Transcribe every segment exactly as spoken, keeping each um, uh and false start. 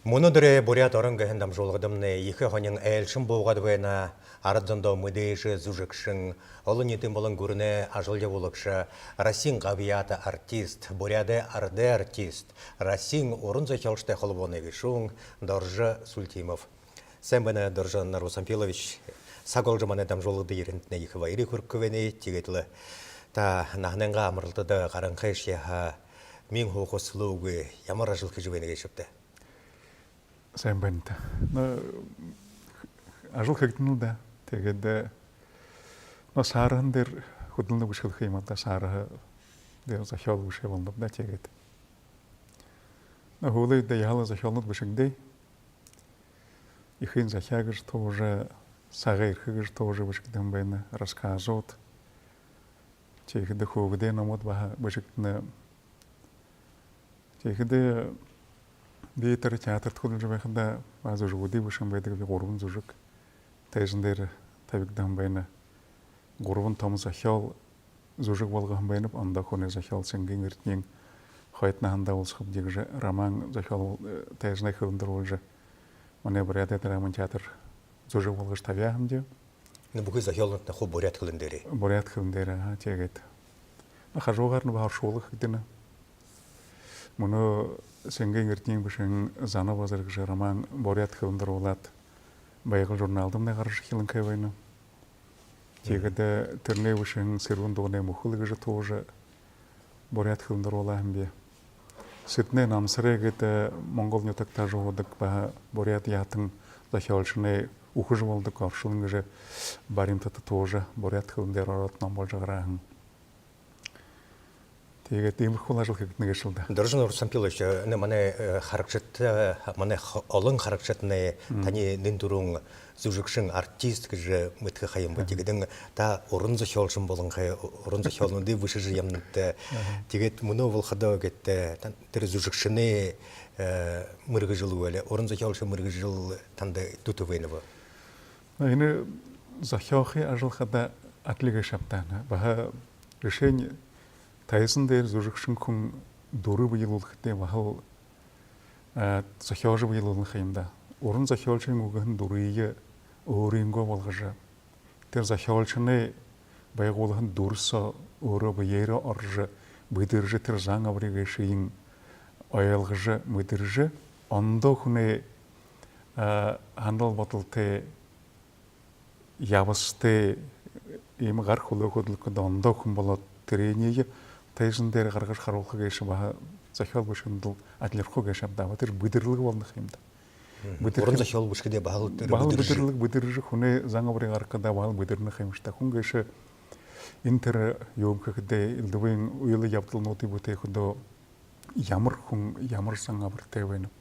Мүнөөдэрэй «Буряад орон» гэһэн дамжуулгадамнай ехэ һонин айлшан буугаад байна. Арад зондоо мэдээжэ зүжэгшэн, олониитын болон гүрэнэй ажал ябуулагша, Россиин габьяата артист, Буряадай арадай артист, Россиин уран зохёолшодой холбооной гэшүүн Доржо Сультимов. Сайн байна, Доржо Нарусампилович. Саг оложо манай дамжуулгада ерэһэндэтнай ехэ баяр хүргэжэ байнаб. Тиигээд лэ та наһанайнгаа амаралтада гаранхайшье һаа, миин һуухас лэ үгы, ямар ажал хэжэ байна гээшэбта? Сайн байна та. Но, ажал хэгдэнэл даа. Тиигээд, но, саарһан дээрэ хүдэлнэ бэшэ хэлэхэ юм даа. Саарһан дээрэ зохёол бэшээ болоноб даа. Тиигээд, но, һүүлэй үедэ яһала зохёолнууд бэшэгдээ. «Эхын захяа» гэжэ туужа, «Сагай эрхэ» гэжэ туужа бэшэгдэһэн байна, рассказууд. Тиихэдэ хүүгэдэй номууд баһа бэшэгдэнэ. Тиихэдэ би тэрэ театрта хүдэлжэ байхадаа баһа зүжэгүүдые бэшэһэн байдаг, би гурбан зүжэг тайзан дээрэ табигдаһан байна. Гурбан томо зохёол зүжэг болгоһон байнаб. Ондоо хүнэй зохёол, Сэнгын Эрдэниин «Хойто наһандаа уулзахабди» гэжэ роман зохёол, э, тайзанай хэлэндэ оруулжа, манай Буряадай драмын театр зүжэг болгожо табяа һэмди. Энэ бүхы зохёолнуудынь хуу буряад хэлэн дээрэ. Буряад хэлэн дээрэ, аха, тиигээд. Но, хажуугаарнь баһа оршуулга хэгдэнэ. Мүнөө Сэнгын Эрдэниин бэшэһэн «Зана базар» гэжэ роман буряад хэлэндэ оруулаад, «Байгал» журналдамнай гаража эхилэнхэй байна. Тиигээд, э, тэрэнэй бэшэһэн «Сэрүүн дуганай мүхэл» гэжэ туужа буряад хэлэндэ оруулаа һэмби. «Сэрдэнэй намсарай» гээд, э, Монгол нютагта ажаһуудаг баһа буряад яһатан зохёолшоной үхэжэ болодог оршолон гэжэ баримтата туужа буряад хэлэн дээрэ ороод, ном боложо гараа һэн. Тиигээд иимэрхүү ажал хэгдэнэ гээшэл даа. Доржо Нарусампилович, э, энэ манай, э, харагшадта, э, манай х-, олон харагшаднай тани нэн түрүүн зүжэгшэн, артист гэжэ мэдэхэ ха юм бэ. Тиигээд та уран зохёолшон болонхой, уран зохёолнуудые бэшэжэ ябанат. Тиигээд мүнөө болоходоо гээд, э, тан-, тэрэ зүжэгшэнэй, э, мэргэжэл үгы лэ, уран зохёолшын мэргэжэл танда дүтэ байна бэ? Но, энэ зохёохы ажал хадаа адли гээшэ ааб даа. Баһа жэшээнь, тайзан дээрэ зүжэгшэн хүн дүрэ бэелүүлхэдээ, баһал, а, зохёожо бэелүүлнэ ха юм даа. Уран зохёолшын үгэһэн дүрые өөрынгөө болгожо, тэрэ зохёолшоной байгуулһан дүрэ соо өөрөө бэеэрээ орожо, бэдэржэ, тэрэ зан абари гээшыень ойлгожо, мэдэржэ, ондоо хүнэй, а, һанал бодолтой, ябасатай, иимэ гар хүлөө хүдэлхэдэ ондоо хүн болоод, тэрэниие тайзан дээрэ гаргажа харуулха гээшэ баһа зохёол бэшэһэндэл адлирхуу гээшэ ааб даа. Тэрэ бэдэрлэг болоно ха юм даа. Бэдэрхэ... Уран зохёол бэшэхэдээ баһал тэрэ... Баһал бэдэрлэг, бэдэржэ, хүнэй зан абари гаргахадаа баһал бэдэрнэ ха юм шта. Хүн гээшэ энэ тэрэ юумэ хэхэдээ, элдэбын үйлэ ябадалнуудые бүтээхэдөө, ямар хүн ямар зан абаритай байнаб,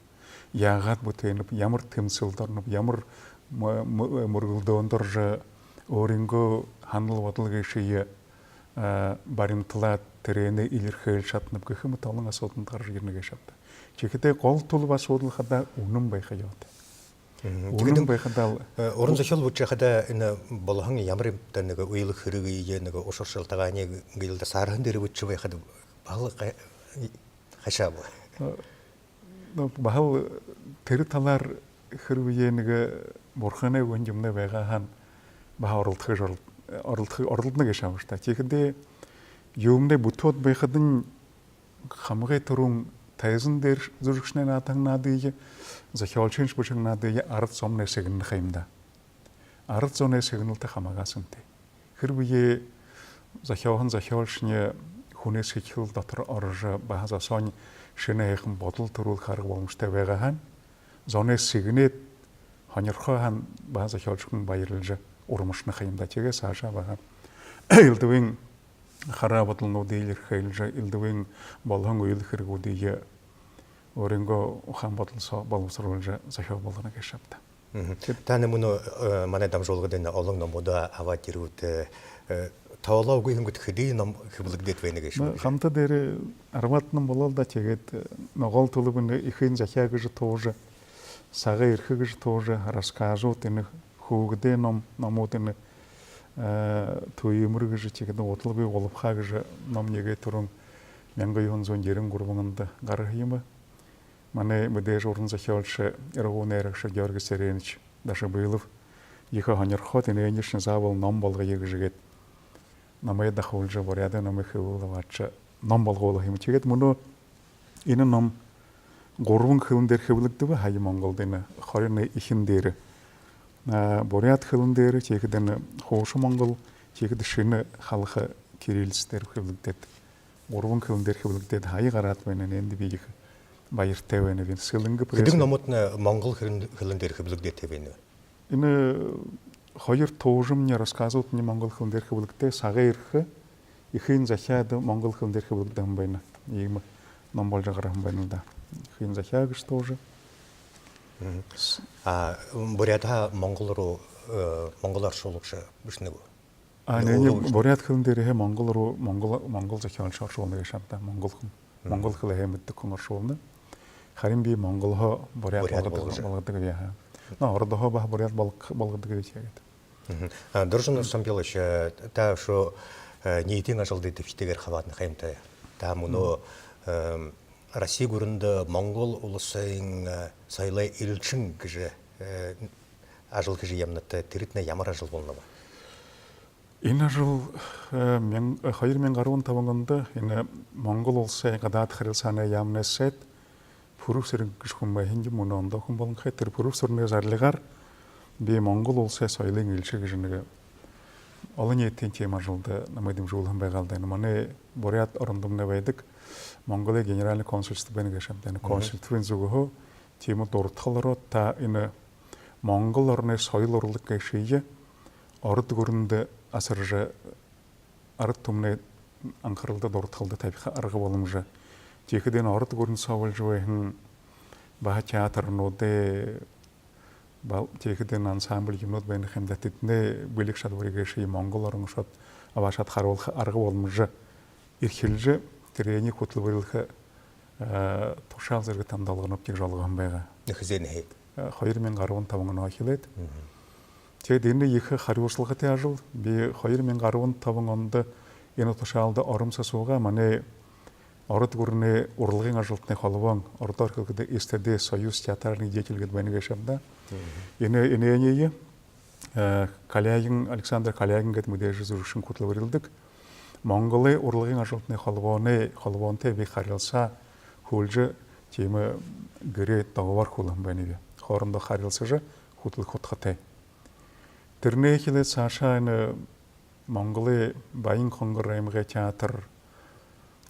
яагаад бүтээнэб, ямар тэмсэлдэ ороноб, ямар м-, м-, мүргэлдөөндэ орожо өөрынгөө һанал бодол гээшые, а, баримталаад, тэрэнээ илэрхэйлжэ шаданаб гэхэ мэтэ олон асуудалнууд гаража ерэнэ гээшэ ааб даа. Тиихэдээ гол түлэб асуудал хадаа үнэн байха ёһотой. Үнэн байхадаал, э, уран зохёол бэшэжэ байхада энэ болоһон ямар юм даа, нэгэ үйлэ хэрэгые, нэгэ ушар шалтагааниие гээл даа, саарһан дээрэ бэшэжэ байхада баһал гай-, хайшаа бэ? Э, но, баһал тэрэ талаар хэрбээ нэгэ бурханай үгэнь юумэнэй байгаа һаань, баһа оролдохо гэжэ орол-, оролдохо, оролдоно гээшэ ааб шта. Тиихэдээ юумэнэй бүтөөд байхадань, хамагай түрүүн тайзан дээрэ зүжэгшэнэй наадаһан наадые, зохёолшын бэшэһэн наадые арад зомнай сэгнэнэ ха юм даа. Арад зоной сэгнэлтэ хамаагаа сэнтэй. Хэрбээ зохёоһон зохёолшни хүнэй сэдьхэл дотор орожо, баһа зосоонь шэнэ һайхан бодол түрүүлхэ арга боломжотой байгаа һаань, зоной сэгнээд, һонирхоо һаань, баһа зохёолшо хүн баярлажа урмашана ха юм даа. Тиигээ саашаа баһа элдэбын хараа бодолнуудые илэрхэйлжэ, элдэбын болоһон үйлэ хэрэгүүдые өөрынгөө ухаан бодол соо болбосоруулжа зохёол болгоно гээшэ ааб даа. Мгм. Тиигээд та мүнөө, э, манай дамжуулгада энэ олон номуудаа абаад ерээд, э, тоолоогүй һэн гүт, хэды ном хэблэгдээд байна гээшэб? М, хамта дээрээ арбаад ном болоол даа. Тиигээд, э, ногоол түлэб энэ «Эхын захяа» гэжэ туужа, «Сагай эрхэ» гэжэ туужа, рассказууд, энэ хүүгэдэй ном, номууд, энэ, э, «Түймэр» гэжэ, тиигээд «Удалгүй гулабхаа» гэжэ ном нэгэ түрүүн мянга юһэн зуун ерэн гурбан ондо гараһан юм. Манай мэдээжэ уран зохёолшо, ирагуу найрагша Георгий Цыренович Дашабылов ехэ һонирхоод, энээнэйшни заабол ном болгоё гэжэ гээд, номой дахуулжа, буряадай номой хэблэл абаашажа, ном болгуулаа юм. Тиигээд мүнөө энэ ном гурбан хэлэн дээрэ хэблэгдэбэ һая Монголдо, энэ хорины эхин дээрэ. А, буряад хэлэн дээрэ, тиихэдэнь хуушан монгол, тиихэдэ шэнэ халха кириллица дээрэ хэблэгдээд, гурбан хэлэн дээрэ хэблэгдээд, һая гараад байна. Энээндэ би ехэ баяртай байнаб. Сэлэнгэ пресс. Хэдэн номууднай монгол хэлэн, хэлэн дээрэ хэблэгдээтэй байна? Энэ хоёр туужамни, рассказуудни монгол хэлэн дээрэ хэблэгдээ. «Сагай эрхэ», «Эхын захяа» даа, монгол хэлэн дээрэ хэблэгдэһэн байна. Иимэ ном болжо гараһан байна даа. «Эхын захяа» гэжэ туужа. Мгм. А, буряадһаа монгол руу, э, монгол оршуулагша бэшэ гү? А, энэ, энэ буряад хэлэн дээрэһээ монгол руу, монгол, монгол зохёолшо оршуулна гээшэ ааб даа, монгол хүн. Мгм. Монгол хэлэеэ мэдэдэг хүн оршуулна. Харин би монголһоо буряад болгодог, буряад болгожо, болгодог би, аха. Но ородһоо баһа буряад болго-, болгодог би тиигээд. Мгм. А, Доржо Сампилович, э, та үшөө, э, ниитын ажалда эдэбхитэйгээр хабаадаха юм та. Та мүнөө, мгм, эм, Росси гүрэндэ Монгол уласай, э, соёлой элшэн гэжэ, э, ажал хэжэ ябанат, тэрэтнай ямар ажал болоноб? Энэ ажал, э, мян-, э, хоёр мянга арбан табан ондо энэ Монгол уласай гадаад харилсаанай яаманай сайд Пүрэб Сэрэнгэ гэжэ хүн байһан юм, мүнөө ондоо хүн болонхой. Тэрэ Пүрэб Сэрэнгэ зарлигаар би Монгол уласай соёлой элшэ гэжэ нэгэ олониитын тиимэ ажалда намайе дэмжүүлһэн байгаа лэ даа. Энэ манай Буряад орондомнай байдаг Монголой генеральный консульство байна гээшэ ааб даа. Энэ, мгм, консульствын зүгһөө тиимэ дурадхал ороод, та энэ Монгол ороной соёл урлаг гээшые Ород гүрэндэ асаржа, арад түмэнэй анхаралда, дурадхалда табиха арга боломжо. Тиихэдэ энэ Ород гүрэн соо болжо байһан баһа театрнуудай, ба-, тиихэдэ энэ ансамбль юумэнүүд байна ха юм даа, тэдэнэй бэлиг шадабари гээшые Монгол орон ошоод, абаашаад харуулха арга боломжо эрхилжэ, тэрээниие хүтэлбэрилхэ, э, тушаал зэргэ танда олгоноб гэжэ олгоһон байгаа. Нэгэ хэзээнһээ? Э, хоёр мянга арбан табан онһоо эхилээд. Мгм. Тиигээд энэ ехэ харюусалгатай ажал. Би хоёр мянга арбан табан ондо энэ тушаалда оромсо суугаа. Манай Ород гүрэнэй урлагай ажалтанай холбоон, ородоор хэлэхэдэ, СТД, Союз театральных деятелей гээд байна гээшэ ааб даа. Мгм. Энэ, энээниие, э, Калягин, Александр Калягин гээд мэдээжэ зүжэгшэн хүтэлбэрилдэг. Монголой урлагай ажалтанай холбооной, холбоонтой би харилсаа хүүлжэ, тиимэ гэрэй договор хүүлһэн байнаб. Хоорондоо харилсажа, хүтэлхэ удхатай. Тэрэнэй эхилээд саашаа энэ Монголой Баян-Хонгор аймагай театр,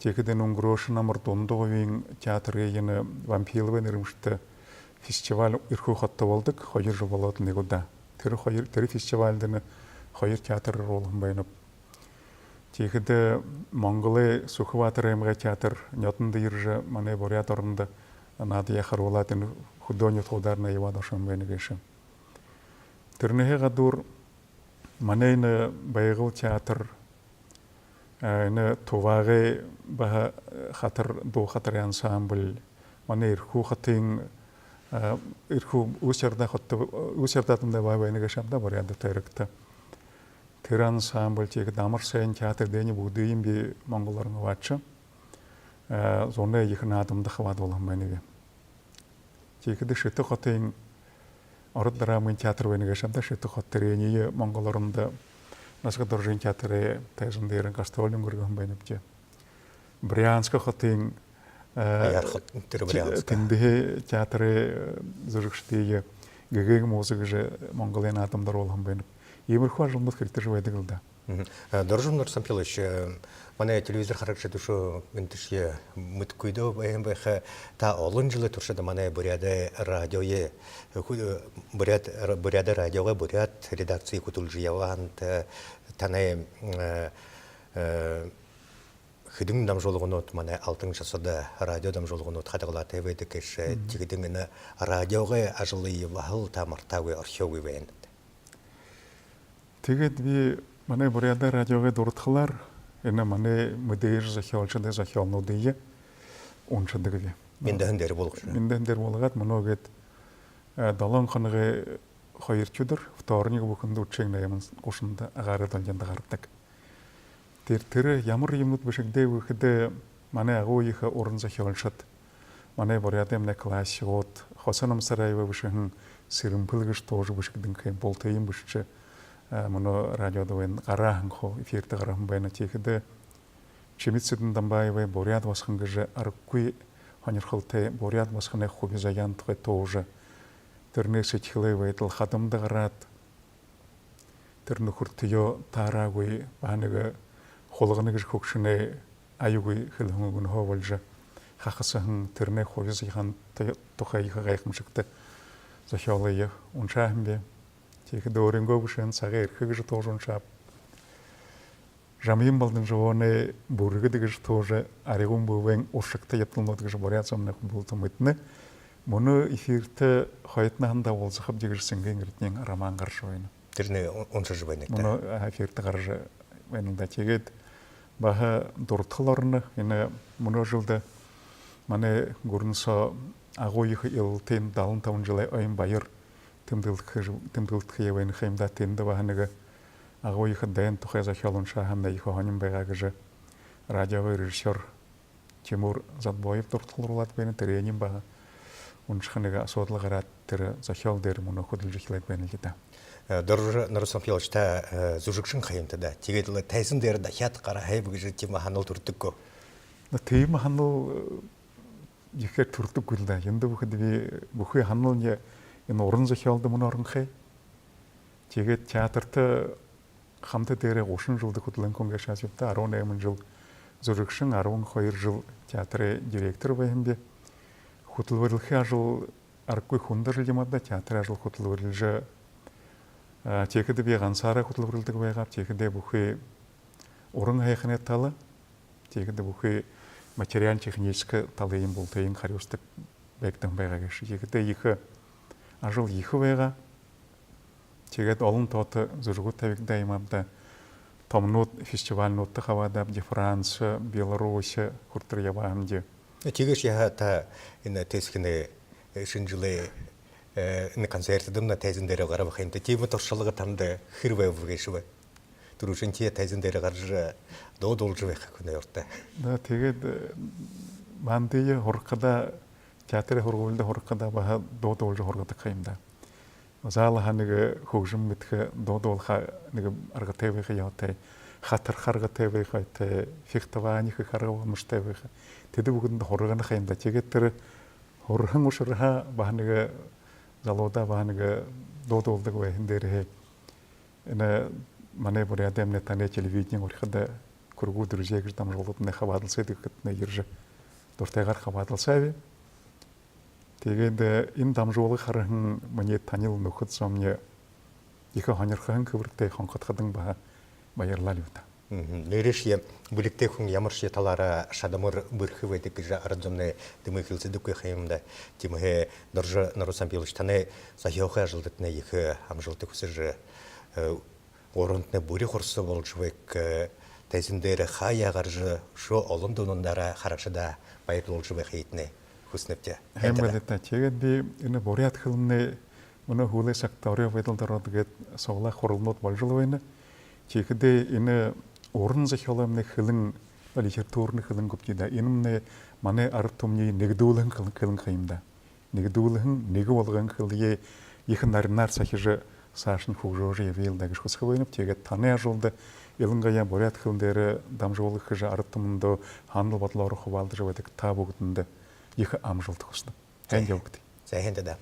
тиихэдэ энэ Үнгэрөөшэ намар, Дунда Хубиин театрай, энэ Вампиловай нэрэмжэтэ фестиваль Эрхүү хотодо болодог, хоёр жэл болоод нэгэ удаа. Тэрэ хоёр, тэрэ фестивальда энэ хоёр театр оруулһан байнаб. Тиихэдэ Монголой Сүхбаатар аймагай театр нёдондо ерэжэ, манай Буряад орондо наадаяа харуулаад, энэ хүдөө нютагуудаарнь ябаад ошоһон байна гээшэ. Тэрэнһээ гадуур манай энэ Байгал театр, э, энэ Туваагай баһа, э, хатар, дуу хатарай ансамбль, манай Эрхүү хотын, э, Эрхүү, Усть-Орда хотодо, Усть-Ордада баһа байна гээшэ ааб даа, Буряадай тойрогто. Тэрэ ансамбль, тиигээд Амар сайн театр, энээниие бүгэдыемнай би Монгол орон абаашажа, э, зунай ехэ наадамда хабаадуулһан байнаб. Тиихэдэ Шэтэ хотын Ород драмын театр байна гээшэ ааб даа, Шэтэ хото, тэрээниие Монгол орондо Насага Доржын театрай тайзан дээрэ гастроль үнгэргэһэн байнабди. Брянска хотын, э, Аяар хото, тэрэ ти-, Брянска. Тэндэһээ театрай, э, зүжэгшэдые «Гэгээн муза» гэжэ Монголой наадамда оруулһан байнаб. Иимэрхүү ажалнууд хэгдэжэ байдаг лэ даа. Мгм. Э, Доржо Сампилович, э, манай телевизор харагшад үшөө гэнтэшье мэдэхэгүй даа байһан байха. Та олон жэлэй туршада манай Буряадай радиогой, э, ху-, э, Буряад ра-, Буряадай радиогой буряад редакци хүтэлжэ ябаһан, та-, танай, э, э, хэдэн дамжуулганууд манай «Алтан часада», радио дамжуулганууд хадагалаатай байдаг гээшэ. Мгм. Тиихэдэнь энэ радиогой ажалые баһал та мартаагүй, орхёогүй байнат. Тиигээд би манай Буряадай радиогой дурадхалаар энэ манай мэдээжэ зохёолшодой зохёолнуудые уншадагби. Мэндэһэн дээрэ буулгажа. Мэндэһэн дээрэ буулгаад, мүнөө гээд, э, долоон хоногой хоёрдохи үдэр, вторник, бүхэндэ үдэшын найман гушанда «Агаарай долгиндо» гарадаг. Тэрэ, тэрэ ямар юумэнүүд бэшэгдээб гэхэдэ, манай агуу ехэ уран зохёолшод, Манай буряадаймнай классигууд Хоца Намсараевай бэшэһэн «Сэрэмпэл» гэжэ туужа бэшэгдэнхэй, булта юм бэшэжэ, мүнөө радиодо байна, гараһан хуу, эфиртэ гараһан байна. Тиихэдэ Чимит-Цыден Дамбаевай «Буряад басаган» гэжэ аргагүй һонирхолтой буряад басаганай хуби заяан тухай туужа, тэрэнэй сэдьхэлэй байдал, хадамда гараад, тэрэ нүхэртэеэ таараагүй, баһа нэгэ хулгана гэжэ хүгшэнэй аягүй хэлэһэн үгэнһөө болжо хахасаһан, тэрэнэй хуби заяан тухай ехэ гайхамшагта зохёолые уншааһан би. Тиихэдэ өөрынгөө бэшэһэн «Сагай эрхэ» гэжэ туужа уншааб. Жамьян Балданжабоной «Бүргэд» гэжэ туужа, Аригун Бүбэйн «Уршагта ябадалнууд» гэжэ буряад зомнай хубилалта мэдэнэ. Мүнөө эфиртэ хойто наһандаа уулзахабди гэжэ Сэнгын Эрдэниин роман гаража байна. Тэрэнээ уншажа байнат даа. Мүнөө эфиртэ гаража байна даа. Тиигээд баһа дурадхал ороно. Энэ мүнөө жэлдэ манай гүрэн соо Агуу ехэ Илалтын далан табан жэлэй ойн баяр тэмдэглэхэ-, тэмдэглэхэеэ байна ха юм даа. Тэндэ баһа нэгэ Агуу ехэ дайн тухай зохёол уншааһамни, ехэ һонин байгаа гэжэ радиогой режиссёр Тимур Затбоев дурадхал оруулаад байна. Тэрээниие баһа уншаха нэгэ асуудал гараад, тэрэ зохёол дээрэ мүнөө хүдэлжэ эхилээд байна лэ даа. Доржо Нору Сампилович, та зүжэгшэн ха юмта даа. Тиигээд лэ тайзан дээрэ дахяад гараһайб гэжэ тиимэ һанал түрэдэг гү? Тиимэ һанал ехээр түрэдэггүй лэ даа. Юундэб гэхэдэ, би бүхы һанални энэ уран зохёолдо мүнөө оронхой. Тиигээд театрта хамта дээрээ гушан жэлдэ хүдэлһэн хүн гээшэ аабзаб даа. Арбан найман жэл зүжэгшэн, арбан хоёр жэл театрай директор байһан би. Хүтэлбэрилхы ажал аргагүй хүндэ ажал юм ааб даа, театрай ажал хүтэлбэрилжэ. Тиихэдэ би гансаараа хүтэлбэрилдэг байгааб, тиихэдэ бүхы уран һайханай тала, тиихэдэ бүхы материально-техническэ талыень бултыень харюусадаг байгдаһан байгаа гээшэ. Тиихэдэ ехэ ажал ехэ байгаа. Тиигээд олон тоото зүжэгүүд табигдаа юм ааб даа. Томонууд фестивальнуудта хабаадаабди, Франци, Беларусь хүрэтэр ябаа һэмди. Тиигээшье һаа та энэ тээсхэнэй, шэнэ жэлэй энэ концертдэмнай тайзан дээрэ гараба ха юмта. Тиимэ туршалга танда хэр байба гээшэб? Түрүүшынхиеэ тайзан дээрэ гаража дуу дуулажа байха хүнэй урда. Да, тиигээд бандые һургахадаа, театрай һургуулида һургахадаа баһа дуу дуулажа һургадаг ха юм даа. Заал һаа нэгэ хүгжэм мэдэхэ, дуу дуулаха нэгэ аргатай байха ёһотой, хатарха аргатай байха ёһотой, фехтование хэхэ арга боломжотой байха. Тэдэ бүгэдэндэ һургана ха юм даа. Тиигээд тэрэ һураһан ушарһаа баһа нэгэ залуудаа баһа нэгэ дуу дуулдаг байһан дээрэһээ энэ манай Буряадаймнай танай телевидениин урихада «Кругу друзей» гэжэ дамжуулгадамнай хабаадалсая гэхэдэтнай ерэжэ, дуратайгаар хабаадалсааб. Тиигээд энэ дамжуулга хараһан минии танил нүхэд зомни ехэ һонирхоһон хэбэртэй, хонходоходонь баһа баярлаа лэ даа. Нээрээшье бэлигтэй хүн ямаршье талаараа шадамар, бэрхэ байдаг гэжэ арад зомнай дэмы хэлсэдэггүй ха юм даа. Тиимэһээ Доржо Нору Сампилович, танай зохёохы ажалдатнай ехэ амжалта хүсэжэ, гурбантнай бүри хурса болжо байг, тайзан дээрэ хаяа гаража, үшөө олон дуунуудаараа харагшадаа баярлуулжа байхыетнай хүсэнэбди. Һайн байна даа. Тиигээд би энэ буряад хэлэмнай мүнөө һүүлэй сагта орой байдалда ороод, гээд суглаах хуралнууд болжол байна. Тиихэдээ энэ уран зохёолоймнай хэлэн, литературна хэлэн гүбди даа, энэмнай манай арад түмэниие нэгэдүүлһэн хэлэн, хэлэн ха юм даа. Нэгэдүүлһэн, нэгэ болгоһон хэлэеэ ехэ наринаар сахижа, саашань хүгжөөжэ ябаял даа гэжэ хүсэхэ байнаб. Тиигээд танай ажалда, илангаяа буряад хэлэн дээрэ дамжуулга хэжэ, арад түмэндөө һанал бодолоороо хубаалдажа байдаг та бүгэдэндэ ехэ амжалта хүсэнэб. Һайн ябагты. Зай, һайн даа.